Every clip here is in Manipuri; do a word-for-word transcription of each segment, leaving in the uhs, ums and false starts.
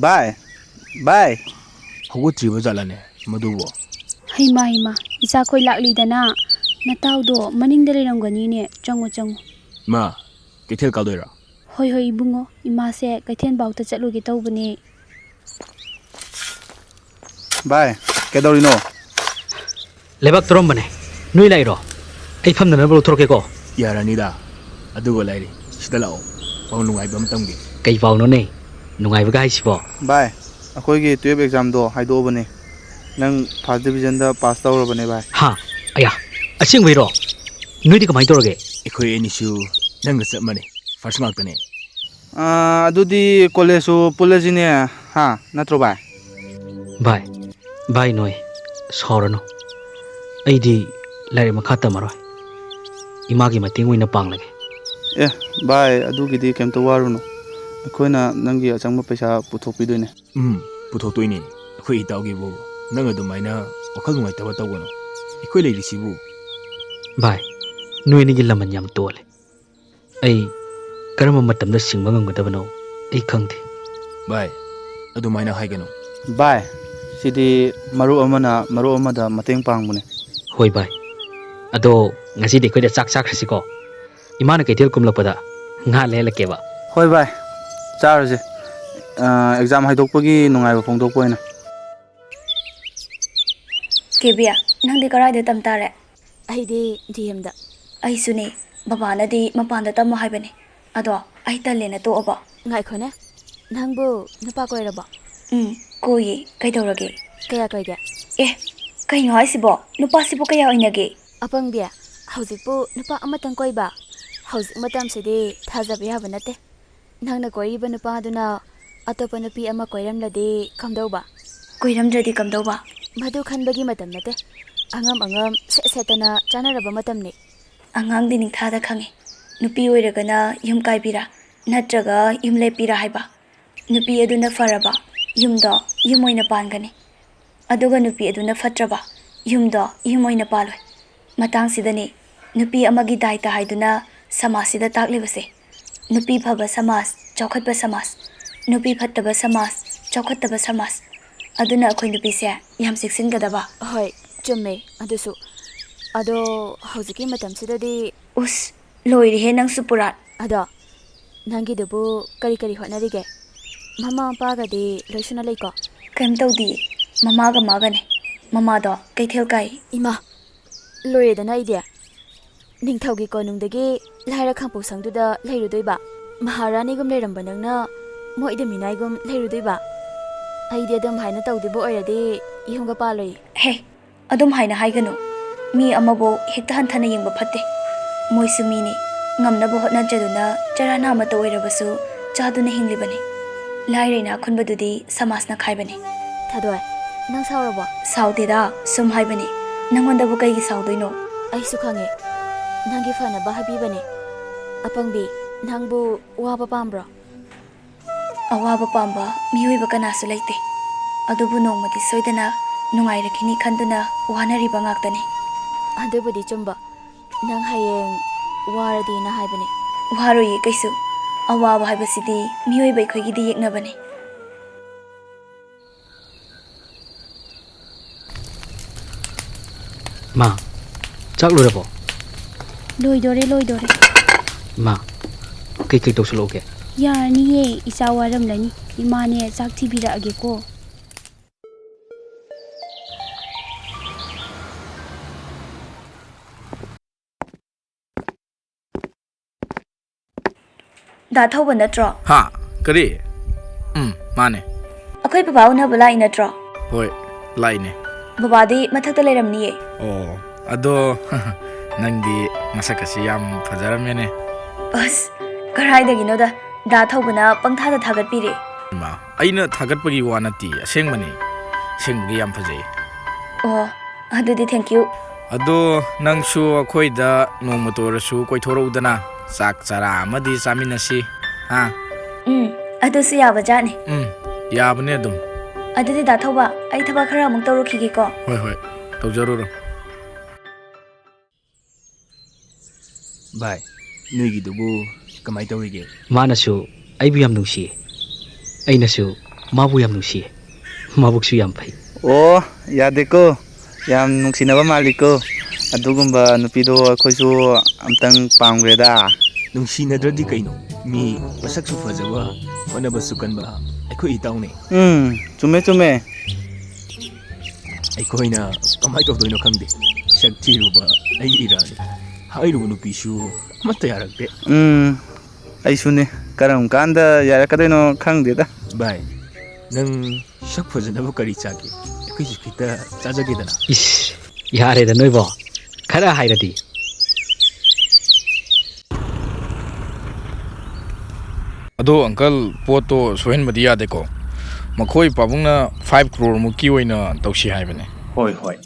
ꯚꯥꯏ, ꯚꯥꯏ꯫ ꯍꯧꯒꯠꯇ꯭ꯔꯤꯕ ꯖꯥꯠꯂꯅꯦ ꯃꯗꯨꯕꯣ? ꯍꯩꯃꯥ, ꯍꯩꯃꯥ, ꯏꯆꯥꯈꯣꯏ ꯂꯥꯛꯂꯤꯗꯅ꯫ ꯅꯇꯥꯎꯗꯣ ꯃꯅꯤꯡꯗ ꯂꯩꯔꯝꯒꯅꯤꯅꯦ, ꯆꯪꯉꯣ, ꯆꯪꯉꯣ꯫ ꯃꯥ, ꯀꯩꯊꯦꯜ ꯀꯥꯗꯣꯏꯔꯣ? ꯍꯣꯏ, ꯍꯣꯏ, ꯏꯕꯨꯡꯉꯣ, ꯏꯃꯥꯁꯦ ꯀꯩꯊꯦꯜ ꯐꯥꯎꯇ ꯆꯠꯂꯨꯒꯦ ꯇꯧꯕꯅꯦ꯫ ꯚꯥꯏ, ꯀꯩꯗꯧꯔꯤꯅꯣ? ꯂꯩꯕꯥꯛ ꯇꯧꯔꯝꯕꯅꯦ꯫ ꯅꯣꯏ ꯂꯥꯛꯏꯔꯣ? ꯑꯩ ꯐꯝꯅꯅꯕ ꯂꯧꯊꯣꯔꯛꯀꯦꯀꯣ꯫ ꯌꯥꯔꯅꯤꯗ꯫ ꯑꯗꯨꯒ ꯂꯥꯏꯔꯤ, ꯁꯤꯗ ꯂꯥꯛꯑꯣ꯫ ꯄꯥꯎ ꯅꯨꯡꯉꯥꯏꯕ ꯑꯃ ꯇꯝꯒꯦ꯫ ꯀꯩ ꯄꯥꯎꯅꯣꯅꯦ? ꯅꯨꯡꯉꯥꯏꯕꯒ ꯍꯥꯏꯁꯤꯕꯣ? ꯚꯥꯏ, ꯑꯩꯈꯣꯏꯒꯤ ꯇꯨꯌꯦꯜꯞ ꯑꯦꯛꯖꯥꯝꯗꯣ ꯍꯥꯏꯗꯣꯛꯑꯕꯅꯦ꯫ ꯅꯪ ꯐꯥꯔꯁ ꯗꯤꯕꯤꯖꯟꯗ ꯄꯥꯁ ꯇꯧꯔꯕꯅꯦ, ꯚꯥꯏ꯫ ꯍꯥ? ꯑꯌꯥ, ꯑꯁꯦꯡꯕꯩꯔꯣ? ꯅꯣꯏꯗꯤ ꯀꯃꯥꯏꯅ ꯇꯧꯔꯒꯦ? ꯑꯩꯈꯣꯏ ꯑꯅꯤꯁꯨ ꯅꯪꯒ ꯆꯞ ꯃꯥꯟꯅꯩ, ꯐꯥꯔꯁ ꯉꯥꯛꯇꯅꯦ꯫ ꯑꯥ, ꯑꯗꯨꯗꯤ ꯀꯣꯂꯦꯖꯁꯨ ꯄꯨꯜꯂꯁꯤꯅꯦ, ꯍꯥ? ꯅꯠꯇ꯭ꯔꯣ, ꯚꯥꯏ? ꯚꯥꯏ, ꯚꯥꯏ ꯅꯣꯏ, ꯁꯥꯎꯔꯅꯨ꯫ ꯑꯩꯗꯤ ꯂꯥꯏꯔꯤꯛ ꯃꯈꯥ ꯇꯝꯃꯔꯣꯏ꯫ ꯏꯃꯥꯒꯤ ꯃꯇꯦꯡ ꯑꯣꯏꯅ ꯄꯥꯡꯂꯒꯦ꯫ ꯑꯦ, ꯚꯥꯏ, ꯑꯗꯨꯒꯤꯗꯤ ꯀꯩꯝꯇ ꯋꯥꯔꯨꯅꯨ꯫ ꯑꯩꯈꯣꯏꯅ ꯅꯪꯒꯤ ꯑꯆꯪꯕ ꯄꯩꯁꯥ ꯄꯨꯊꯣꯛꯄꯤꯗꯣꯏꯅꯦ꯫ ꯎꯝ, ꯄꯨꯊꯣꯛꯇꯣꯏꯅꯦ꯫ ꯑꯩꯈꯣꯏ ꯏꯇꯥꯎꯒꯤꯕꯨ ꯅꯪ ꯑꯗꯨꯃꯥꯏꯅ ꯋꯥꯈꯜ ꯅꯨꯡꯉꯥꯏꯇꯕ ꯇꯧꯒꯅꯨ꯫ ꯑꯩꯈꯣꯏ ꯂꯩꯔꯤꯁꯤꯕꯨ꯫ ꯚꯥꯏ, ꯅꯣꯏ ꯑꯅꯤꯒꯤ ꯂꯃꯟ ꯌꯥꯝ ꯇꯣꯜꯂꯦ꯫ ꯑꯩ ꯀꯔꯝꯕ ꯃꯇꯝꯗ ꯁꯤꯡꯕ ꯉꯝꯒꯗꯕꯅꯣ ꯑꯩ ꯈꯪꯗꯦ꯫ ꯚꯥꯏ, ꯑꯗꯨꯃꯥꯏꯅ ꯍꯥꯏꯒꯅꯨ꯫ ꯚꯥꯏ, ꯁꯤꯗꯤ ꯃꯔꯨꯞ ꯑꯃꯅ ꯃꯔꯨꯞ ꯑꯃꯗ ꯃꯇꯦꯡ ꯄꯥꯡꯕꯅꯦ꯫ ꯍꯣꯏ ꯚꯥꯏ, ꯑꯗꯣ ꯉꯁꯤꯗꯤ ꯑꯩꯈꯣꯏꯗ ꯆꯥꯛ ꯆꯥꯈ꯭ꯔꯁꯤꯀꯣ꯫ ꯏꯃꯥꯅ ꯀꯩꯊꯦꯜ ꯀꯨꯝꯂꯛꯄꯗ ꯉꯥ ꯂꯩꯍꯜꯂꯛꯀꯦꯕ꯫ ꯍꯣꯏ ꯚꯥꯏ, ꯆꯥꯔꯁꯦ꯫ ꯑꯥ, ꯑꯦꯛꯖꯥꯝ ꯍꯥꯏꯗꯣꯛꯄꯒꯤ ꯅꯨꯡꯉꯥꯏꯕ ꯐꯣꯡꯗꯣꯛꯄ ꯑꯣꯏꯅ꯫ ꯀꯦꯕꯤ, ꯅꯪꯗꯤ ꯀꯔꯥꯏꯗ ꯇꯝ ꯇꯥꯔꯦ? ꯑꯩꯗꯤ ꯗꯤ ꯑꯦꯝꯗ꯫ ꯑꯩꯁꯨꯅꯦ꯫ ꯕꯕꯥꯅꯗꯤ ꯃꯄꯥꯟꯗ ꯇꯝꯃꯣ ꯍꯥꯏꯕꯅꯦ꯫ ꯑꯗꯣ ꯑꯩ ꯇꯜꯂꯦꯅ ꯇꯣꯛꯑꯕ꯫ ꯉꯥꯏꯈꯣꯅꯦ, ꯅꯪꯕꯨ ꯅꯨꯄꯥ ꯀꯣꯏꯔꯕꯣ? ꯎꯝ, ꯀꯣꯏꯌꯦ꯫ ꯀꯩꯗꯧꯔꯒꯦ? ꯀꯌꯥ ꯀꯣꯏꯒꯦ? ꯑꯦ, ꯀꯩꯅꯣ ꯍꯥꯏꯁꯤꯕꯣ? ꯅꯨꯄꯥꯁꯤꯕꯨ ꯀꯌꯥ ꯑꯣꯏꯅꯒꯦ? ꯑꯄꯪꯕꯤ, ꯍꯧꯖꯤꯛꯄꯨ ꯅꯨꯄꯥ ꯑꯃꯇꯪ ꯀꯣꯏꯕ? ꯍꯧꯖꯤꯛ ꯃꯇꯝꯁꯤꯗꯤ ꯊꯥꯖꯕ ꯌꯥꯕ ꯅꯠꯇꯦ꯫ ꯅꯪꯅ ꯀꯣꯏꯔꯤꯕ ꯅꯨꯄꯥꯗꯨꯅ ꯑꯇꯣꯞꯄ ꯅꯨꯄꯤ ꯑꯃ ꯀꯣꯏꯔꯝꯂꯗꯤ ꯀꯝꯗꯧꯕ? ꯀꯣꯏꯔꯝꯗ꯭ꯔꯗꯤ ꯀꯝꯗꯧꯕ? ꯃꯗꯨ ꯈꯟꯕꯒꯤ ꯃꯇꯝ ꯅꯠꯇꯦ꯫ ꯑꯉꯝ ꯑꯉꯝ ꯁꯦꯠ ꯁꯦꯠꯇꯅ ꯆꯥꯅꯔꯕ ꯃꯇꯝꯅꯤ꯫ ꯑꯉꯥꯡꯗꯤ ꯅꯤꯡꯊꯥꯗ ꯈꯪꯉꯤ꯫ ꯅꯨꯄꯤ ꯑꯣꯏꯔꯒꯅ ꯌꯨꯝ ꯀꯥꯏꯕꯤꯔꯥ, ꯅꯠꯇ꯭ꯔꯒ ꯌꯨꯝ ꯂꯦꯞꯄꯤꯔꯥ ꯍꯥꯏꯕ꯫ ꯅꯨꯄꯤ ꯑꯗꯨꯅ ꯐꯔꯕ, ꯌꯨꯝꯗꯣ ꯌꯨꯝ ꯑꯣꯏꯅ ꯄꯥꯟꯒꯅꯤ꯫ ꯑꯗꯨꯒ ꯅꯨꯄꯤ ꯑꯗꯨꯅ ꯐꯠꯇ꯭ꯔꯕ, ꯌꯨꯝꯗꯣ ꯌꯨꯝ ꯑꯣꯏꯅ ꯄꯥꯜꯂꯣꯏ꯫ ꯃꯇꯥꯡꯁꯤꯗꯅꯤ ꯅꯨꯄꯤ ꯑꯃꯒꯤ ꯗꯥꯏꯇ ꯍꯥꯏꯗꯨꯅ ꯁꯃꯥꯖꯁꯤꯗ ꯇꯥꯛꯂꯤꯕꯁꯦ꯫ ꯅꯨꯄꯤ ꯐꯕ ꯁꯃꯥꯖ, ꯆꯥꯎꯈꯠꯄ ꯁꯃꯥꯖ꯫ ꯅꯨꯄꯤ ꯐꯠꯇꯕ ꯁꯃꯥꯖ, ꯆꯥꯎꯈꯠꯇꯕ ꯁꯃꯥꯖ꯫ ꯑꯗꯨꯅ ꯑꯩꯈꯣꯏ ꯅꯨꯄꯤꯁꯦ ꯌꯥꯝ ꯆꯦꯛꯁꯤꯟꯒꯗꯕ꯫ ꯍꯣꯏ, ꯆꯨꯝꯃꯦ ꯑꯗꯨꯁꯨ꯫ ꯑꯗꯣ ꯍꯧꯖꯤꯛꯀꯤ ꯃꯇꯝꯁꯤꯗꯗꯤ꯫ ꯎꯁ, ꯂꯣꯏꯔꯦꯍꯦ ꯅꯪꯁꯨ ꯄꯨꯔꯥ꯫ ꯑꯗꯣ ꯅꯪꯒꯤꯗꯨꯕꯨ ꯀꯔꯤ ꯀꯔꯤ ꯍꯣꯠꯅꯔꯤꯒꯦ? ꯃꯃꯥ ꯃꯄꯥꯒꯗꯤ ꯂꯣꯏꯁꯨꯅ ꯂꯩꯀꯣ? ꯀꯩꯝ ꯇꯧꯗꯤꯌꯦ, ꯃꯃꯥꯒ ꯃꯥꯒꯅꯦ꯫ ꯃꯃꯥꯗꯣ ꯀꯩꯊꯦꯜ ꯀꯥꯏ꯫ ꯏꯃꯥ, ꯂꯣꯏꯔꯦꯗꯅ ꯑꯩꯗꯤ꯫ ꯅꯤꯡꯊꯧꯒꯤ ꯀꯣꯅꯨꯡꯗꯒꯤ ꯂꯥꯏꯔ ꯈꯥꯡꯄꯣꯛꯁꯪꯗꯨꯗ ꯂꯩꯔꯨꯗꯣꯏꯕ? ꯃꯍꯥꯔꯥꯅꯤꯒꯨꯝ ꯂꯩꯔꯝꯕ ꯅꯪꯅ ꯃꯣꯏꯗ ꯃꯤꯅꯥꯏꯒꯨꯝ ꯂꯩꯔꯨꯗꯣꯏꯕ? ꯑꯩꯗꯤ ꯑꯗꯨꯝ ꯍꯥꯏꯅ ꯇꯧꯗꯣꯏꯕ ꯑꯣꯏꯔꯗꯤ ꯌꯨꯝꯒ ꯄꯥꯜꯂꯣꯏ꯫ ꯍꯦ, ꯑꯗꯨꯝ ꯍꯥꯏꯅ ꯍꯥꯏꯒꯅꯨ꯫ ꯃꯤ ꯑꯃꯕꯨ ꯍꯦꯛꯇ ꯍꯟꯊꯅ ꯌꯦꯡꯕ ꯐꯠꯇꯦ꯫ ꯃꯣꯏꯁꯨ ꯃꯤꯅꯤ, ꯉꯝꯅꯕ ꯍꯣꯠꯅꯖꯗꯨꯅ ꯆꯔꯥ ꯅꯥꯝꯃꯇ ꯑꯣꯏꯔꯕꯁꯨ ꯆꯥꯗꯨꯅ ꯍꯤꯡꯂꯤꯕꯅꯤ꯫ ꯂꯥꯏꯔ ꯏꯅꯥꯛ ꯈꯨꯟꯕꯗꯨꯗꯤ ꯁꯃꯥꯖꯅ ꯈꯥꯏꯕꯅꯤ꯫ ꯊꯥꯗꯣꯏ, ꯅꯪ ꯁꯥꯎꯔꯕꯣ? ꯁꯥꯎꯗꯦꯗ, ꯁꯨꯝ ꯍꯥꯏꯕꯅꯤ꯫ ꯅꯪꯉꯣꯟꯗꯕꯨ ꯀꯩꯒꯤ ꯁꯥꯎꯗꯣꯏꯅꯣ? ꯑꯩꯁꯨ ꯈꯪꯉꯦ, ꯅꯪꯒꯤ ꯐꯅꯕ ꯍꯥꯏꯕꯤꯕꯅꯦ꯫ ꯑꯄꯪꯕꯤ, ꯅꯪꯕꯨ ꯋꯥꯕ ꯄꯥꯝꯕ꯭ꯔꯣ? ꯑꯋꯥꯕ ꯄꯥꯝꯕ ꯃꯤꯑꯣꯏꯕ ꯀꯅꯥꯁꯨ ꯂꯩꯇꯦ꯫ ꯑꯗꯨꯕꯨ ꯅꯣꯡꯃꯗꯤ ꯁꯣꯏꯗꯅ ꯅꯨꯡꯉꯥꯏꯔꯛꯈꯤꯅꯤ ꯈꯟꯗꯨꯅ ꯋꯥꯅꯔꯤꯕ ꯉꯥꯛꯇꯅꯤ꯫ ꯑꯗꯨꯕꯨꯗꯤ ꯆꯨꯝꯕ꯫ ꯅꯪ ꯍꯌꯦꯡ ꯋꯥꯔꯗꯤꯅ ꯍꯥꯏꯕꯅꯦ꯫ ꯋꯥꯔꯣꯏꯌꯦ ꯀꯩꯁꯨ꯫ ꯑꯋꯥꯕ ꯍꯥꯏꯕꯁꯤꯗꯤ ꯃꯤꯑꯣꯏꯕ ꯑꯩꯈꯣꯏꯒꯤꯗꯤ ꯌꯦꯛꯅꯕꯅꯤ꯫ ꯃꯥ, ꯆꯥꯛ ꯂꯣꯏꯔꯕꯣ? ꯂꯣꯏꯗꯣꯔꯦ, ꯂꯣꯏꯗꯣꯔꯦ꯫ ꯃꯥ, ꯀꯩꯀꯩ ꯇꯧꯁꯜꯂꯛꯎꯒꯦ? ꯌꯥꯔꯅꯤꯌꯦ, ꯏꯆꯥ ꯋꯥꯔꯝꯂꯅꯤ꯫ ꯏꯃꯥꯅꯦ ꯆꯥꯛ ꯊꯤꯕꯤꯔꯛꯑꯒꯦꯀꯣ꯫ ꯗꯥ ꯊꯧꯕ ꯅꯠꯇ꯭ꯔꯣ? ꯍꯥ? ꯀꯔꯤ? ꯎꯝ, ꯃꯥꯅꯦ꯫ ꯑꯩꯈꯣꯏ ꯕꯕꯥ ꯎꯅꯕ ꯂꯥꯛꯏ ꯅꯠꯇ꯭ꯔꯣ? ꯍꯣꯏ, ꯂꯥꯛꯏꯅꯦ꯫ ꯕꯕꯥꯗꯤ ꯃꯊꯛꯇ ꯂꯩꯔꯝꯅꯤꯌꯦ꯫ ꯑꯣ, ꯑꯗꯣ, ꯅꯪꯗꯤ ꯃꯁꯛꯀꯁꯤ ꯌꯥꯝ ꯐꯖꯔꯝꯃꯦꯅꯦ꯫ ꯑꯁ, ꯀꯔꯥꯏꯗꯒꯤꯅꯣꯗ, ꯗꯥ ꯊꯧꯕꯅ ꯄꯪꯊꯥꯗ ꯊꯥꯒꯠꯄꯤꯔꯦ꯫ ꯏꯃꯥ, ꯑꯩꯅ ꯊꯥꯒꯠꯄꯒꯤ ꯋꯥ ꯅꯠꯇꯦ, ꯑꯁꯦꯡꯕꯅꯤ꯫ ꯑꯁꯦꯡꯕꯒꯤ ꯌꯥꯝ ꯐꯖꯩ꯫ ꯑꯣ, ꯑꯗꯨꯗꯤ thank you꯫ ꯑꯗꯣ ꯅꯪꯁꯨ ꯑꯩꯈꯣꯏꯗ ꯅꯣꯡꯃꯇ ꯑꯣꯏꯔꯁꯨ ꯀꯣꯏꯊꯣꯔꯛꯎꯗꯅ, ꯆꯥꯛ ꯆꯔꯥ ꯑꯃꯗꯤ ꯆꯥꯃꯤꯟꯅꯁꯤ, ꯍꯥ? ꯎꯝ, ꯑꯗꯨꯁꯨ ꯌꯥꯕꯖꯥꯠꯅꯤ꯫ ꯎꯝ, ꯌꯥꯕꯅꯦ ꯑꯗꯨꯝ꯫ ꯑꯗꯨꯗꯤ ꯗꯥ ꯊꯧꯕ, ꯑꯩ ꯊꯕꯛ ꯈꯔ ꯑꯃꯨꯛ ꯇꯧꯔꯨꯈꯤꯒꯦꯀꯣ꯫ ꯍꯣꯏ, ꯍꯣꯏ, ꯇꯧꯖꯔꯨꯔꯣ꯫ ꯚꯥꯏ, ꯅꯣꯏꯒꯤꯗꯨꯕꯨ ꯀꯃꯥꯏ ꯇꯧꯔꯤꯒꯦ? ꯃꯥꯅꯁꯨ ꯑꯩꯕꯨ ꯌꯥꯝ ꯅꯨꯡꯁꯤꯌꯦ, ꯑꯩꯅꯁꯨ ꯃꯥꯕꯨ ꯌꯥꯝ ꯅꯨꯡꯁꯤꯌꯦ꯫ ꯃꯕꯨꯛꯁꯨ ꯌꯥꯝ ꯐꯩ꯫ ꯑꯣ, ꯌꯥꯗꯦꯀꯣ꯫ ꯌꯥꯝ ꯅꯨꯡꯁꯤꯅꯕ ꯃꯥꯜꯂꯤꯀꯣ꯫ ꯑꯗꯨꯒꯨꯝꯕ ꯅꯨꯄꯤꯗꯣ ꯑꯩꯈꯣꯏꯁꯨ ꯑꯝꯇꯪ ꯄꯥꯝꯈ꯭ꯔꯦꯗ꯫ ꯅꯨꯡꯁꯤꯅꯗ꯭ꯔꯗꯤ ꯀꯩꯅꯣ? ꯃꯤ ꯃꯁꯛꯁꯨ ꯐꯖꯕ, ꯍꯣꯠꯅꯕꯁꯨ ꯀꯟꯕ ꯑꯩꯈꯣꯏ ꯏꯇꯥꯎꯅꯦ꯫ ꯎꯝ, ꯆꯨꯝꯃꯦ, ꯆꯨꯝꯃꯦ꯫ ꯑꯩꯈꯣꯏꯅ ꯀꯃꯥꯏꯅ ꯇꯧꯗꯣꯏꯅꯣ ꯈꯪꯗꯦ꯫ ꯁꯛ ꯊꯤꯔꯨꯕ ꯑꯩꯒꯤ ꯏꯔꯥꯜꯅꯤ꯫ ꯍꯥꯏꯔꯨꯕ ꯅꯨꯄꯤꯁꯨ ꯑꯃꯠꯇ ꯌꯥꯔꯛꯇꯦ꯫ ꯎꯝ, ꯑꯩꯁꯨꯅꯦ꯫ ꯀꯔꯝ ꯀꯥꯟꯗ ꯌꯥꯔꯛꯀꯗꯣꯏꯅꯣ ꯈꯪꯗꯦꯗ꯫ ꯚꯥꯏ, ꯅꯪ ꯁꯛ ꯐꯖꯅꯕ ꯀꯔꯤ ꯆꯥꯒꯦ? ꯑꯩꯈꯣꯏꯁꯨ ꯈꯤꯇ ꯆꯥꯖꯒꯦꯗꯅ꯫ ꯏꯁ, ꯌꯥꯔꯦꯗ ꯅꯣꯏꯕꯣ꯫ ꯈꯔ ꯍꯥꯏꯔꯗꯤ꯫ ꯑꯗꯣ ꯑꯪꯀꯜ, ꯄꯣꯠꯇꯣ ꯁꯣꯏꯍꯟꯕꯗꯤ ꯌꯥꯗꯦꯀꯣ꯫ ꯃꯈꯣꯏ ꯄꯥꯕꯨꯡꯅ ꯐꯥꯏꯚ ꯀ꯭ꯔꯣꯔ ꯃꯨꯛꯀꯤ ꯑꯣꯏꯅ ꯇꯧꯁꯤ ꯍꯥꯏꯕꯅꯦ꯫ ꯍꯣꯏ, ꯍꯣꯏ꯫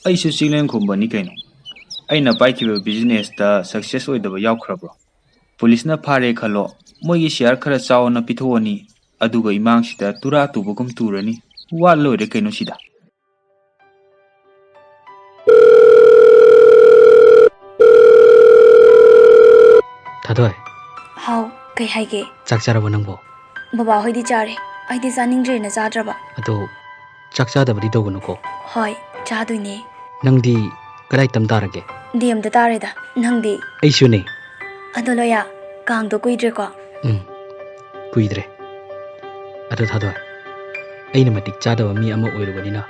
ꯑꯩꯁꯨ ꯆꯤꯡꯂꯦꯟ ꯈꯨꯝꯕꯅꯤ ꯀꯩꯅꯣ꯫ ꯑꯩꯅ ꯄꯥꯏꯈꯤꯕ ꯕꯤꯖꯤꯅꯦꯁꯇ ꯁꯛꯁꯦꯁ ꯑꯣꯏꯗꯕ ꯌꯥꯎꯈ꯭ꯔꯕ꯭ꯔꯣ? ꯄꯨꯂꯤꯁꯅ ꯐꯥꯔꯦ ꯈꯜꯂꯣ, ꯃꯣꯏꯒꯤ ꯁꯤꯌꯥꯔ ꯈꯔ ꯆꯥꯎꯅ ꯄꯤꯊꯣꯛꯑꯅꯤ, ꯑꯗꯨꯒ ꯏꯃꯥꯡꯁꯤꯗ ꯇꯨꯔꯥ ꯇꯨꯕꯒꯨꯝ ꯇꯨꯔꯅꯤ꯫ ꯋꯥ ꯂꯣꯏꯔꯦ ꯀꯩꯅꯣ ꯁꯤꯗ꯫ ꯊꯥꯗꯣꯏ꯫ ꯍꯥꯎ, ꯀꯩ ꯍꯥꯏꯒꯦ? ꯆꯥꯛ ꯆꯥꯔꯕꯣ ꯅꯪꯕꯣ? ꯕꯕꯥ ꯍꯣꯏꯗꯤ ꯆꯥꯔꯦ, ꯑꯩꯗꯤ ꯆꯥꯅꯤꯡꯗ꯭ꯔꯦꯅ ꯆꯥꯗ꯭ꯔꯕ꯫ ꯑꯗꯣ ꯆꯥꯛ ꯆꯥꯗꯕꯗꯤ ꯇꯧꯒꯅꯨꯀꯣ꯫ ꯍꯣꯏ, ꯆꯥꯗꯣꯏꯅꯦ꯫ ꯅꯪꯗꯤ ꯀꯗꯥꯏ ꯇꯝ ꯇꯥꯔꯒꯦ? ꯗꯤ ꯑꯦꯝꯗ ꯇꯥꯔꯦꯗ꯫ ꯅꯪꯗꯤ? ꯑꯩꯁꯨꯅꯦ꯫ ꯑꯗꯣ ꯂꯣꯌꯥ, ꯀꯥꯡꯗꯣ ꯀꯨꯏꯗ꯭ꯔꯦꯀꯣ? ꯎꯝ, ꯀꯨꯏꯗ꯭ꯔꯦ꯫ ꯑꯗꯣ ꯊꯥꯗꯣꯏ, ꯑꯩꯅ ꯃꯇꯤꯛ ꯆꯥꯗꯕ ꯃꯤ ꯑꯃ ꯑꯣꯏꯔꯨꯕꯅꯤꯅ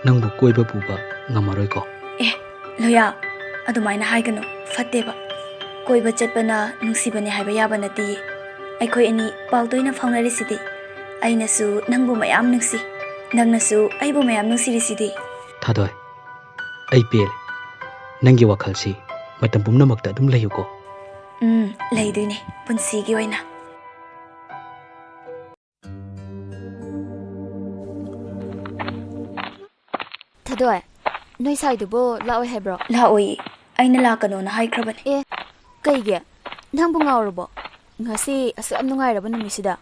ꯅꯪꯕꯨ ꯀꯣꯏꯕ ꯄꯨꯕ ꯉꯝꯃꯔꯣꯏꯀꯣ? ꯑꯦ, ꯂꯣꯌꯥ, ꯑꯗꯨꯃꯥꯏꯅ ꯍꯥꯏꯒꯅꯨ, ꯐꯠꯇꯦꯕ꯫ ꯀꯣꯏꯕ ꯆꯠꯄꯅ ꯅꯨꯡꯁꯤꯕꯅꯦ ꯍꯥꯏꯕ ꯌꯥꯕ ꯅꯠꯇꯤꯌꯦ꯫ ꯑꯩꯈꯣꯏ ꯑꯅꯤ ꯄꯥꯎ ꯇꯣꯏꯅ ꯐꯥꯎꯅꯔꯤꯁꯤꯗꯤ꯫ ꯑꯩꯅꯁꯨ ꯅꯪꯕꯨ ꯃꯌꯥꯝ ꯅꯨꯡꯁꯤ, ꯅꯪꯅꯁꯨ ꯑꯩꯕꯨ ꯃꯌꯥꯝ ꯅꯨꯡꯁꯤꯔꯤꯁꯤꯗꯤ꯫ ꯊꯥꯗꯣꯏ, ꯑꯩ ꯄꯦꯜꯂꯦ꯫ ꯅꯪꯒꯤ ꯋꯥꯈꯜꯁꯤ ꯃꯇꯝ ꯄꯨꯝꯅꯃꯛꯇ ꯑꯗꯨꯝ ꯂꯩꯌꯨꯀꯣ꯫ ꯎꯝ, ꯂꯩꯗꯣꯏꯅꯦ, ꯄꯨꯟꯁꯤꯒꯤ ꯑꯣꯏꯅ꯫ ꯊꯥꯗꯣꯏ, ꯅꯣꯏ ꯁꯥꯏꯗꯨꯕꯨ ꯂꯥꯛꯑꯣꯏ ꯍꯥꯏꯕ꯭ꯔꯣ? ꯂꯥꯛꯑꯣꯏꯌꯦ, ꯑꯩꯅ ꯂꯥꯛꯀꯅꯣꯅ ꯍꯥꯏꯈ꯭ꯔꯕꯅꯦ꯫ ꯑꯦ, ꯀꯩꯒꯤ? ꯅꯪꯕꯨ ꯉꯥꯎꯔꯕꯣ? ꯉꯁꯤ ꯑꯁꯨꯛ ꯌꯥꯝ ꯅꯨꯡꯉꯥꯏꯔꯕ ꯅꯨꯃꯤꯠꯁꯤꯗ?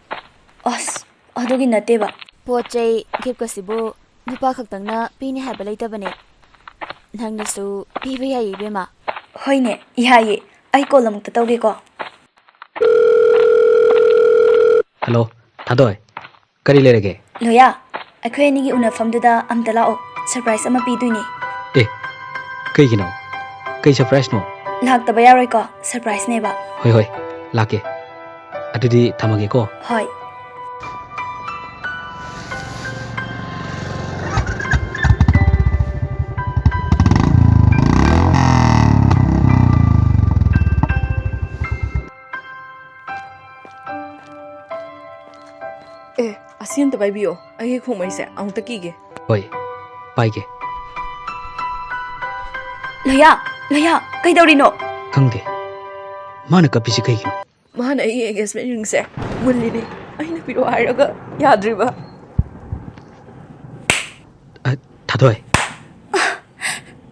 ꯑꯁ, ꯑꯗꯨꯒꯤ ꯅꯠꯇꯦꯕ꯫ ꯄꯣꯠ ꯆꯩ ꯒꯤꯐꯀꯁꯤꯕꯨ ꯅꯨꯄꯥ ꯈꯛꯇꯪꯅ ꯄꯤꯅꯤ ꯍꯥꯏꯕ ꯂꯩꯇꯕꯅꯦ꯫ ꯅꯪꯅꯁꯨ ꯄꯤꯕ ꯌꯥꯏꯌꯦ, ꯏꯕꯦꯝꯃ꯫ ꯍꯣꯏꯅꯦ, ꯌꯥꯏꯌꯦ꯫ ꯑꯩ ꯀꯣꯜ ꯑꯃꯨꯛꯇ ꯇꯧꯒꯦꯀꯣ꯫ ꯍꯜꯂꯣ, ꯊꯥꯗꯣꯏ꯫ ꯀꯔꯤ ꯂꯩꯔꯒꯦ? ꯂꯣꯌꯥ, ꯑꯩꯈꯣꯏ ꯑꯅꯤꯒꯤ ꯎꯅꯐꯝꯗꯨꯗ ꯑꯝꯇ ꯂꯥꯛꯑꯣ, ꯁꯔꯄ꯭ꯔꯥꯏꯖ ꯑꯃ ꯄꯤꯗꯣꯏꯅꯦ꯫ ꯑꯦ, ꯀꯩꯒꯤꯅꯣ? ꯀꯩ ꯁꯔꯄ꯭ꯔꯥꯏꯖꯅꯣ? ꯂꯥꯛꯇꯕ ꯌꯥꯔꯣꯏꯀꯣ, ꯁꯔꯄ꯭ꯔꯥꯏꯖꯅꯦꯕ꯫ ꯍꯣꯏ, ꯍꯣꯏ, ꯂꯥꯛꯀꯦ꯫ ꯑꯗꯨꯗꯤ ꯊꯝꯃꯒꯦꯀꯣ꯫ ꯍꯣꯏ꯫ ꯑꯦ, ꯑꯁꯤ ꯑꯝꯇ ꯄꯥꯏꯕꯤꯌꯣ, ꯑꯩꯒꯤ ꯈꯣꯡꯃꯩꯁꯦ ꯑꯃꯨꯛꯇ ꯀꯤꯒꯦ꯫ ꯍꯣꯏ, ꯄꯥꯏꯒꯦ꯫ ꯂꯣꯌꯥ, ꯂꯣꯌꯥ, ꯀꯩꯗꯧꯔꯤꯅꯣ? ꯈꯪꯗꯦ, ꯃꯥꯅ ꯀꯞꯄꯤꯁꯤ ꯀꯩꯒꯤꯅꯣ? ꯃꯥꯅ ꯑꯩꯒꯤ ꯑꯦꯡꯒꯦꯖꯃꯦꯟ ꯔꯤꯡꯁꯦ ꯃꯨꯜꯂꯤꯅꯦ, ꯑꯩꯅ ꯄꯤꯔꯛꯑꯣ ꯍꯥꯏꯔꯒ ꯌꯥꯗ꯭ꯔꯤꯕ꯫ ꯑ, ꯊꯥꯗꯣꯏ꯫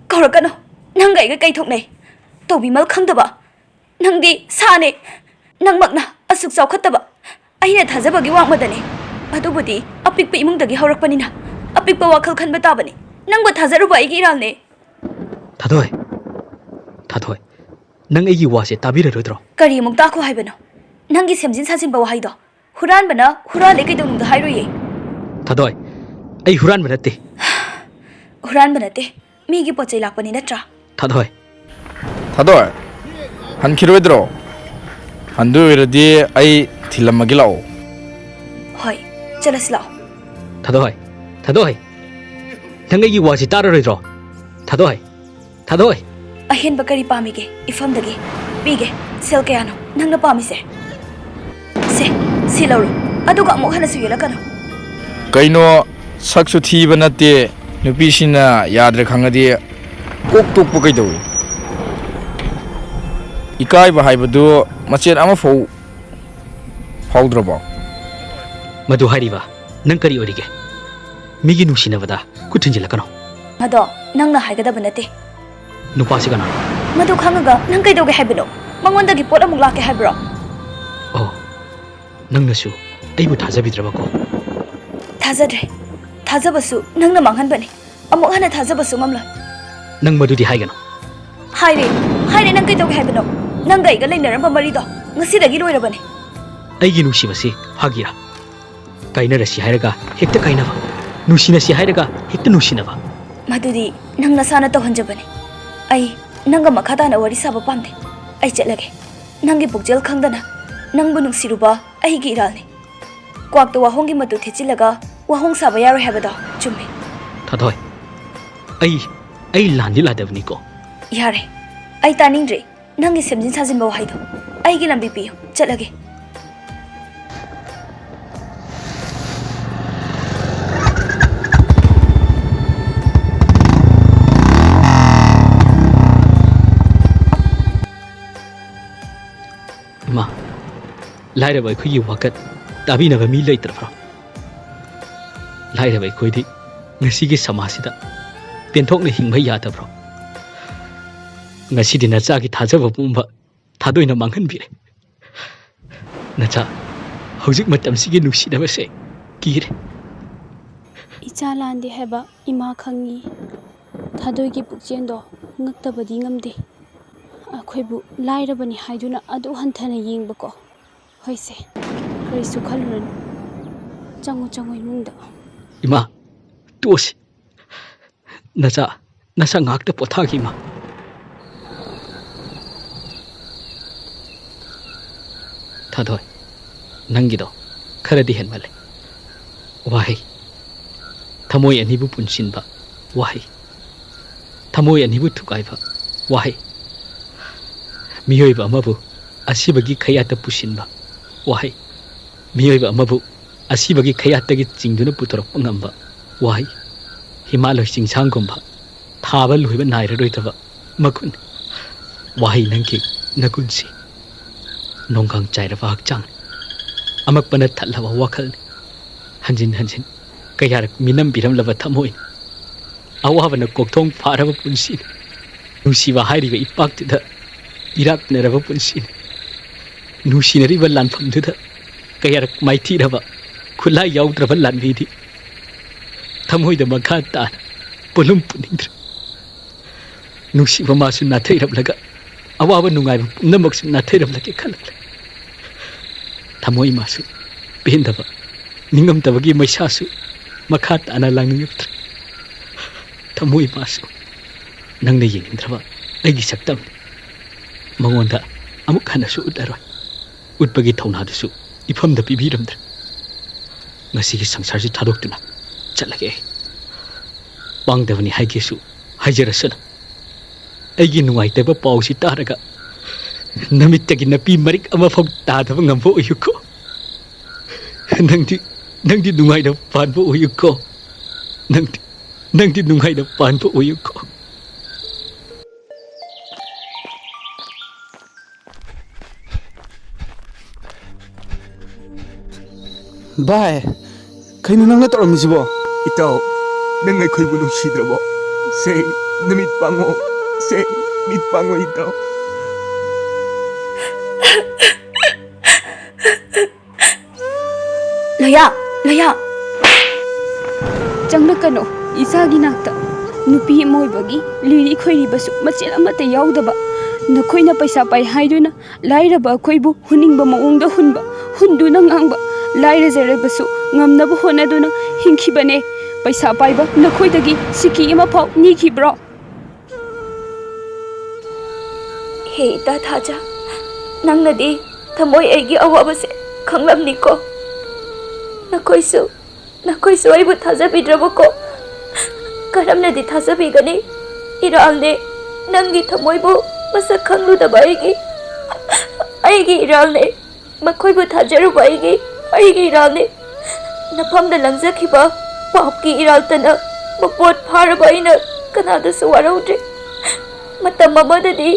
ꯀꯧꯔꯛꯀꯅꯨ, ꯅꯪꯒ ꯑꯩꯒ ꯀꯩ ꯊꯣꯛꯅꯩ? ꯇꯧꯕꯤꯃꯜ ꯈꯪꯗꯕ꯫ ꯅꯪꯗꯤ ꯁꯥꯅꯦ꯫ ꯅꯪꯃꯛꯅ ꯑꯁꯨꯛ ꯆꯥꯎꯈꯠꯇꯕ꯫ ꯑꯩꯅ ꯊꯥꯖꯕꯒꯤ ꯋꯥꯡꯃꯗꯅꯦ꯫ ꯑꯗꯨꯕꯨꯗꯤ ꯑꯄꯤꯛꯄ ꯏꯃꯨꯡꯗꯒꯤ ꯍꯧꯔꯛꯄꯅꯤꯅ ꯑꯄꯤꯛꯄ ꯋꯥꯈꯜ ꯈꯟꯕ ꯇꯥꯕꯅꯤ꯫ ꯅꯪꯕꯨ ꯊꯥꯖꯔꯨꯕ ꯑꯩꯒꯤ ꯏꯔꯥꯜꯅꯦ꯫ ꯊꯥꯗꯣꯏ, ꯊꯥꯗꯣꯏ, ꯅꯪ ꯑꯩꯒꯤ ꯋꯥꯁꯦ ꯇꯥꯕꯤꯔꯔꯣꯏꯗ꯭ꯔꯣ? ꯀꯔꯤ ꯑꯃꯨꯛ ꯇꯥꯈꯣ ꯍꯥꯏꯕꯅꯣ? ꯅꯪꯒꯤ ꯁꯦꯝꯖꯤꯟ ꯁꯥꯖꯤꯟꯕ ꯋꯥꯍꯩꯗꯣ꯫ ꯍꯨꯔꯥꯟꯕꯅ ꯍꯨꯔꯥꯜꯂꯦ ꯀꯩꯗꯧꯅꯨꯡꯗ ꯍꯥꯏꯔꯣꯏꯌꯦ꯫ ꯊꯥꯗꯣꯏ, ꯑꯩ ꯍꯨꯔꯥꯟꯕ ꯅꯠꯇꯦ꯫ ꯍꯨꯔꯥꯟꯕ ꯅꯠꯇꯦ, ꯃꯤꯒꯤ ꯄꯣꯠ ꯆꯩ ꯂꯥꯛꯄꯅꯤ ꯅꯠꯇ꯭ꯔꯥ? ꯊꯥꯗꯣꯏ꯫ ꯊꯥꯗꯣꯏ, ꯍꯟꯈꯤꯔꯣꯏꯗ꯭ꯔꯣ? ꯍꯟꯗꯣꯏ ꯑꯣꯏꯔꯗꯤ ꯑꯩ ꯊꯤꯜꯂꯝꯃꯒꯦ ꯂꯥꯛꯑꯣ꯫ ꯍꯣꯏ, ꯆꯠꯂꯁꯤ ꯂꯥꯛꯑꯣ꯫ ꯊꯥꯗꯣꯏ, ꯊꯥꯗꯣꯏ, ꯅꯪ ꯑꯩꯒꯤ ꯋꯥꯁꯤ ꯇꯥꯔꯔꯣꯏꯗ꯭ꯔꯣ? ꯊꯥꯗꯣꯏ, ꯊꯥꯗꯣꯏ꯫ ꯑꯍꯦꯟꯕ ꯀꯔꯤ ꯄꯥꯝꯃꯤꯒꯦ? ꯏꯐꯝꯗꯒꯤ ꯄꯤꯒꯦ꯫ ꯁꯦꯜ ꯀꯌꯥꯅꯣ ꯅꯪꯅ ꯄꯥꯝꯃꯤꯁꯦ? ꯁꯦ, ꯁꯤ ꯂꯧꯔꯣ꯫ ꯑꯗꯨꯒ ꯑꯃꯨꯛ ꯍꯟꯅꯁꯨ ꯌꯦꯜꯂꯛꯀꯅꯨ꯫ ꯀꯩꯅꯣ, ꯁꯛꯁꯨ ꯊꯤꯕ ꯅꯠꯇꯦ, ꯅꯨꯄꯤꯁꯤꯡꯅ ꯌꯥꯗ꯭ꯔꯦ ꯈꯪꯉꯗꯤ ꯀꯣꯛ ꯇꯣꯛꯄ ꯀꯩꯗꯧꯏ? ꯏꯀꯥꯏꯕ ꯍꯥꯏꯕꯗꯨ ꯃꯆꯦꯠ ꯑꯃꯐꯥꯎ ꯐꯥꯎꯗ꯭ꯔꯕꯣ? ꯃꯗꯨ ꯍꯥꯏꯔꯤꯕ ꯅꯪ ꯀꯔꯤ ꯑꯣꯏꯔꯤꯒꯦ? ꯃꯤꯒꯤ ꯅꯨꯡꯁꯤꯅꯕꯗ ꯈꯨꯠ ꯊꯤꯟꯖꯤꯜꯂꯛꯀꯅꯣ꯫ ꯃꯗꯣ ꯅꯪꯅ ꯍꯥꯏꯒꯗꯕ ꯅꯠꯇꯦ꯫ ꯅꯨꯄꯥꯁꯤ ꯀꯅꯥꯅꯣ? ꯃꯗꯨ ꯈꯪꯉꯒ ꯅꯪ ꯀꯩꯗꯧꯒꯦ ꯍꯥꯏꯕꯅꯣ? ꯃꯉꯣꯟꯗꯒꯤ ꯄꯣꯠ ꯑꯃꯨꯛ ꯂꯥꯛꯀꯦ ꯍꯥꯏꯕ꯭ꯔꯣ? ꯑꯣ, ꯅꯪꯅꯁꯨ ꯑꯩꯕꯨ ꯊꯥꯖꯕꯤꯗ꯭ꯔꯕꯀꯣ? ꯊꯥꯖꯗ꯭ꯔꯦ꯫ ꯊꯥꯖꯕꯁꯨ ꯅꯪꯅ ꯃꯥꯡꯍꯟꯕꯅꯤ꯫ ꯑꯃꯨꯛ ꯍꯟꯅ ꯊꯥꯖꯕꯁꯨ ꯉꯝꯂꯣꯏ꯫ ꯅꯪ ꯃꯗꯨꯗꯤ ꯍꯥꯏꯒꯅꯨ꯫ ꯍꯥꯏꯔꯦ, ꯍꯥꯏꯔꯦ, ꯅꯪ ꯀꯩꯗꯧꯒꯦ ꯍꯥꯏꯕꯅꯣ? ꯅꯪꯒ ꯑꯩꯒ ꯂꯩꯅꯔꯝꯕ ꯃꯔꯤꯗꯣ ꯉꯁꯤꯗꯒꯤ ꯂꯣꯏꯔꯕꯅꯦ꯫ ꯑꯩꯒꯤ ꯅꯨꯡꯁꯤꯕꯁꯤ ꯐꯥꯒꯤꯔꯥ? ꯀꯥꯏꯅꯔꯁꯤ ꯍꯥꯏꯔꯒ ꯍꯦꯛꯇ ꯀꯥꯏꯅꯕ, ꯅꯨꯡꯁꯤꯅꯁꯤ ꯍꯥꯏꯔꯒ ꯍꯦꯛꯇ ꯅꯨꯡꯁꯤꯅꯕ꯫ ꯃꯗꯨꯗꯤ ꯅꯪ ꯅꯁꯥꯅ ꯇꯧꯍꯟꯖꯕꯅꯦ꯫ ꯑꯩ ꯅꯪꯒ ꯃꯈꯥ ꯇꯥꯅ ꯋꯥꯔꯤ ꯁꯥꯕ ꯄꯥꯝꯗꯦ꯫ ꯑꯩ ꯆꯠꯂꯒꯦ꯫ ꯅꯪꯒꯤ ꯄꯨꯛꯆꯦꯜ ꯈꯪꯗꯅ ꯅꯪꯕꯨ ꯅꯨꯡꯁꯤꯔꯨꯕ ꯑꯩꯒꯤ ꯏꯔꯥꯜꯅꯤ꯫ ꯀ꯭ꯋꯥꯛꯇ ꯋꯥꯍꯣꯡꯒꯤ ꯃꯇꯨ ꯊꯦꯠꯆꯤꯜꯂꯒ ꯋꯥꯍꯣꯡ ꯁꯥꯕ ꯌꯥꯔꯣꯏ ꯍꯥꯏꯕꯗꯣ ꯆꯨꯝꯃꯤ꯫ ꯊꯥꯗꯣꯏ, ꯑꯩ, ꯑꯩ ꯂꯥꯟꯗꯤ ꯂꯥꯟꯗꯕꯅꯤꯀꯣ꯫ ꯌꯥꯔꯦ, ꯑꯩ ꯇꯥꯅꯤꯡꯗ꯭ꯔꯦ ꯅꯪꯒꯤ ꯁꯦꯝꯖꯤꯟ ꯁꯥꯖꯤꯟꯕ ꯋꯥꯍꯩꯗꯣ꯫ ꯑꯩꯒꯤ ꯂꯝꯕꯤ ꯄꯤꯌꯨ, ꯆꯠꯂꯒꯦ꯫ ꯏꯃꯥ, ꯂꯥꯏꯔꯕ ꯑꯩꯈꯣꯏꯒꯤ ꯋꯥꯀꯠ ꯇꯥꯕꯤꯅꯕ ꯃꯤ ꯂꯩꯇ꯭ꯔꯕ꯭ꯔꯣ? ꯂꯥꯏꯔꯕ ꯑꯩꯈꯣꯏꯗꯤ ꯉꯁꯤꯒꯤ ꯁꯃꯥꯖꯁꯤꯗ ꯄꯦꯟꯊꯣꯛꯅ ꯍꯤꯡꯕ ꯌꯥꯗꯕ꯭ꯔꯣ? ꯉꯁꯤꯗꯤ ꯅꯆꯥꯒꯤ ꯊꯥꯖꯕ ꯄꯨꯝꯕ ꯊꯥꯗꯣꯏꯅ ꯃꯥꯡꯍꯟꯕꯤꯔꯦ꯫ ꯅꯆꯥ, ꯍꯧꯖꯤꯛ ꯃꯇꯝꯁꯤꯒꯤ ꯅꯨꯡꯁꯤꯅꯕꯁꯦ ꯀꯤꯔꯦ꯫ ꯏꯆꯥ ꯂꯥꯟꯗꯦ ꯍꯥꯏꯕ ꯏꯃꯥ ꯈꯪꯉꯤ꯫ ꯊꯥꯗꯣꯏꯒꯤ ꯄꯨꯛꯆꯦꯜꯗꯣ ꯉꯛꯇꯕꯗꯤ ꯉꯝꯗꯦ꯫ ꯑꯩꯈꯣꯏꯕꯨ ꯂꯥꯏꯔꯕꯅꯤ ꯍꯥꯏꯗꯨꯅ ꯑꯗꯨ ꯍꯟꯊꯅ ꯌꯦꯡꯕꯀꯣ꯫ ꯍꯣꯏꯁꯦ, ꯀꯔꯤꯁꯨ ꯈꯜꯂꯨꯔꯅꯨ꯫ ꯆꯪꯉꯨ, ꯆꯪꯉꯨ ꯏꯃꯨꯡꯗ꯫ ꯏꯃꯥ, ꯇꯣꯛꯑꯁꯤ꯫ ꯅꯆꯥ, ꯅꯆꯥ ꯉꯥꯛꯇ ꯄꯣꯊꯥꯈꯤ, ꯏꯃꯥ꯫ ꯊꯥꯗꯣꯏ, ꯅꯪꯒꯤꯗꯣ ꯈꯔꯗꯤ ꯍꯦꯟꯃꯜꯂꯦ꯫ ꯋꯥꯍꯩ, ꯊꯃꯣꯏ ꯑꯅꯤꯕꯨ ꯄꯨꯟꯁꯤꯟꯕ ꯋꯥꯍꯩ, ꯊꯃꯣꯏ ꯑꯅꯤꯕꯨ ꯊꯨꯒꯥꯏꯕ ꯋꯥꯍꯩ, ꯃꯤꯑꯣꯏꯕ ꯑꯃꯕꯨ ꯑꯁꯤꯕꯒꯤ ꯈꯌꯥꯠꯇ ꯄꯨꯁꯤꯟꯕ ꯋꯥꯍꯩ, ꯃꯤꯑꯣꯏꯕ ꯑꯃꯕꯨ ꯑꯁꯤꯕꯒꯤ ꯈꯌꯥꯠꯇꯒꯤ ꯆꯤꯡꯗꯨꯅ ꯄꯨꯊꯣꯔꯛꯄ ꯉꯝꯕ ꯋꯥꯍꯩ, ꯍꯤꯃꯥꯂꯣꯏ ꯆꯤꯡꯁꯥꯡꯒꯨꯝꯕ ꯊꯥꯕ ꯂꯣꯏꯕ ꯅꯥꯏꯔꯔꯣꯏꯗꯕ ꯃꯒꯨꯟ꯫ ꯋꯥꯍꯩ ꯅꯪꯒꯤ ꯅꯒꯨꯟꯁꯤ ꯅꯣꯡꯒꯥꯡ ꯆꯥꯏꯔꯕ ꯍꯛꯆꯥꯡꯅꯤ, ꯑꯃꯛꯄꯅ ꯊꯜꯂꯕ ꯋꯥꯈꯜꯅꯤ꯫ ꯍꯟꯖꯤꯟ ꯍꯟꯖꯤꯟ ꯀꯌꯥꯔꯛ ꯃꯤꯅꯝꯕꯤꯔꯝꯂꯕ ꯊꯃꯣꯏꯅꯤ꯫ ꯑꯋꯥꯕꯅ ꯀꯣꯛꯊꯣꯡ ꯐꯥꯔꯕ ꯄꯨꯟꯁꯤꯅꯤ꯫ ꯅꯨꯡꯁꯤꯕ ꯍꯥꯏꯔꯤꯕ ꯏꯄꯥꯛꯇꯨꯗ ꯏꯔꯥꯛꯅꯔꯕ ꯄꯨꯟꯁꯤꯅꯤ꯫ ꯅꯨꯡꯁꯤꯅꯔꯤꯕ ꯂꯥꯟꯐꯝꯗꯨꯗ ꯀꯌꯥꯔꯛ ꯃꯥꯏꯊꯤꯔꯕ ꯈꯨꯠꯂꯥꯏ ꯌꯥꯎꯗ꯭ꯔꯕ ꯂꯥꯟꯃꯤꯗꯤ ꯊꯃꯣꯏꯗ ꯃꯈꯥ ꯇꯥꯅ ꯄꯣꯠꯂꯨꯝ ꯄꯨꯅꯤꯡꯗ꯭ꯔꯦ꯫ ꯅꯨꯡꯁꯤꯕ ꯃꯥꯁꯨ ꯅꯥꯊꯩꯔꯝꯂꯒ ꯑꯋꯥꯕ ꯅꯨꯡꯉꯥꯏꯕ ꯄꯨꯝꯅꯃꯛꯁꯨ ꯅꯥꯊꯩꯔꯝꯂꯒꯦ ꯈꯜꯂꯛꯂꯦ꯫ ꯊꯃꯣꯏ ꯃꯥꯁꯨ ꯄꯦꯟꯗꯕ ꯅꯤꯡꯉꯝꯗꯕꯒꯤ ꯃꯩꯁꯥꯁꯨ ꯃꯈꯥ ꯇꯥꯅ ꯂꯥꯡꯅꯤꯡꯉꯛꯇ꯭ꯔꯦ꯫ ꯊꯃꯣꯏ ꯃꯥꯁꯨ ꯅꯪꯅ ꯌꯦꯡꯅꯤꯡꯗ꯭ꯔꯕ ꯑꯩꯒꯤ ꯁꯛꯇꯝꯅꯤ꯫ ꯃꯉꯣꯟꯗ ꯑꯃꯨꯛ ꯍꯟꯅꯁꯨ ꯎꯠꯂꯔꯣꯏ꯫ ꯎꯠꯄꯒꯤ ꯊꯧꯅꯥꯗꯨꯁꯨ ꯏꯐꯝꯗ ꯄꯤꯕꯤꯔꯝꯗ꯭ꯔꯦ꯫ ꯉꯁꯤꯒꯤ ꯁꯪꯁꯥꯔꯁꯤ ꯊꯥꯗꯣꯛꯇꯨꯅ ꯆꯠꯂꯒꯦ ꯑꯩ꯫ ꯄꯥꯡꯗꯕꯅꯤ ꯍꯥꯏꯒꯦꯁꯨ ꯍꯥꯏꯖꯔꯁꯅꯨ꯫ ꯑꯩꯒꯤ ꯅꯨꯡꯉꯥꯏꯇꯕ ꯄꯥꯎꯁꯤ ꯇꯥꯔꯒ ꯅꯃꯤꯠꯇꯒꯤ ꯅꯄꯤ ꯃꯔꯤꯛ ꯑꯃꯐꯥꯎ ꯇꯥꯗꯕ ꯉꯝꯕ ꯑꯣꯏꯌꯨꯀꯣ꯫ ꯅꯪꯗꯤ, ꯅꯪꯗꯤ ꯅꯨꯡꯉꯥꯏꯅ ꯄꯥꯟꯕ ꯑꯣꯏꯌꯨꯀꯣ꯫ ꯅꯪꯗꯤ, ꯅꯪꯗꯤ ꯅꯨꯡꯉꯥꯏꯅ ꯄꯥꯟꯕ ꯑꯣꯏꯌꯨꯀꯣ꯫ ꯚꯥꯏ, ꯀꯩꯅꯣ ꯅꯪꯅ ꯇꯧꯔꯝꯃꯤꯁꯤꯕꯣ? ꯏꯇꯥꯎ, ꯅꯪ ꯑꯩꯈꯣꯏꯕꯨ ꯅꯨꯡꯁꯤꯗ꯭ꯔꯕꯣ? ꯁꯦ, ꯅꯃꯤꯠ ꯄꯥꯡꯉꯣ꯫ ꯁꯦ, ꯃꯤꯠ ꯄꯥꯡꯉꯣ, ꯏꯇꯥꯎ꯫ ꯂꯩꯌꯥ, ꯂꯩꯌꯥ꯫ ꯆꯪꯂꯛꯀꯅꯨ ꯏꯆꯥꯒꯤ ꯅꯥꯛꯇ꯫ ꯅꯨꯄꯤ ꯑꯃ ꯑꯣꯏꯕꯒꯤ ꯂꯤꯔꯤ ꯈꯣꯏꯔꯤꯕꯁꯨ ꯃꯆꯦꯠ ꯑꯃꯠꯇ ꯌꯥꯎꯗꯕ꯫ ꯅꯈꯣꯏꯅ ꯄꯩꯁꯥ ꯄꯥꯏ ꯍꯥꯏꯗꯨꯅ ꯂꯥꯏꯔꯕ ꯑꯩꯈꯣꯏꯕꯨ ꯍꯨꯟꯅꯤꯡꯕ ꯃꯑꯣꯡꯗ ꯍꯨꯟꯕ, ꯍꯨꯟꯗꯨꯅ ꯉꯥꯡꯕ, ꯂꯥꯏꯔꯖꯔꯕꯁꯨ ꯉꯝꯅꯕ ꯍꯣꯠꯅꯗꯨꯅ ꯍꯤꯡꯈꯤꯕꯅꯦ꯫ ꯄꯩꯁꯥ ꯄꯥꯏꯕ ꯅꯈꯣꯏꯗꯒꯤ ꯁꯤꯀꯤ ꯑꯃꯐꯥꯎ ꯅꯤꯈꯤꯕ꯭ꯔꯣ? ꯍꯦ ꯏꯇꯥ ꯊꯥꯖ, ꯅꯪꯅꯗꯤ ꯊꯃꯣꯏ ꯑꯩꯒꯤ ꯑꯋꯥꯕꯁꯦ ꯈꯪꯂꯝꯅꯤꯀꯣ꯫ ꯅꯈꯣꯏꯁꯨ, ꯅꯈꯣꯏꯁꯨ ꯑꯩꯕꯨ ꯊꯥꯖꯕꯤꯗ꯭ꯔꯕꯀꯣ? ꯀꯔꯝꯅꯗꯤ ꯊꯥꯖꯕꯤꯒꯅꯤ? ꯏꯔꯥꯜꯅꯦ, ꯅꯪꯒꯤ ꯊꯃꯣꯏꯕꯨ ꯃꯁꯛ ꯈꯪꯂꯨꯗꯕ ꯑꯩꯒꯤ, ꯑꯩꯒꯤ ꯏꯔꯥꯜꯅꯦ꯫ ꯃꯈꯣꯏꯕꯨ ꯊꯥꯖꯔꯨꯕ ꯑꯩꯒꯤ, ꯑꯩꯒꯤ ꯏꯔꯥꯜꯅꯤ꯫ ꯅꯐꯝꯗ ꯂꯪꯖꯈꯤꯕ ꯄꯥꯞꯀꯤ ꯏꯔꯥꯜꯇꯅ ꯃꯄꯣꯠ ꯐꯥꯔꯕ ꯑꯩꯅ ꯀꯅꯥꯗꯁꯨ ꯋꯥꯔꯧꯗ꯭ꯔꯦ꯫ ꯃꯇꯝ ꯑꯃꯗꯗꯤ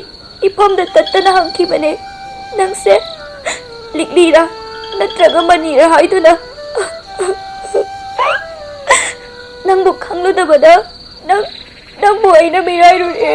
ꯏꯐꯝꯗ ꯇꯠꯇꯅ ꯍꯪꯈꯤꯕꯅꯦ, "ꯅꯪꯁꯦ ꯂꯤꯛꯂꯤꯔꯥ ꯅꯠꯇ꯭ꯔꯒ ꯃꯅꯤꯔꯥ?" ꯍꯥꯏꯗꯨꯅ꯫ ꯅꯪꯕꯨ ꯈꯪꯂꯨꯗꯕꯗ ꯅꯪ, ꯅꯪꯕꯨ ꯑꯩꯅ ꯃꯤꯔꯥꯏꯔꯨꯔꯦ꯫